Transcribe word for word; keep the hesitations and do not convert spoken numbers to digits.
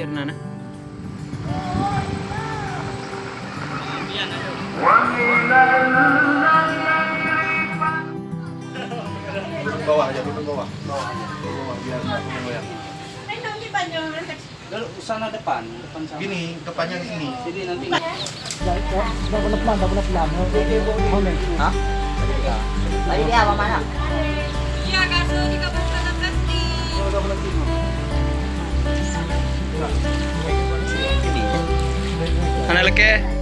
Nah, nah. Bawah aja, duduk bawah. Bawah aja. Bawah, biar nggak goyang. Dari sana depan, depan sana. Gini, depannya di sini. Jadi nanti. Dah, dah, dah kena pelan, dah kena pelan. Hah? Tadi dia apa mana? Iya, kasih juga bukan plastik. Hana lakèe?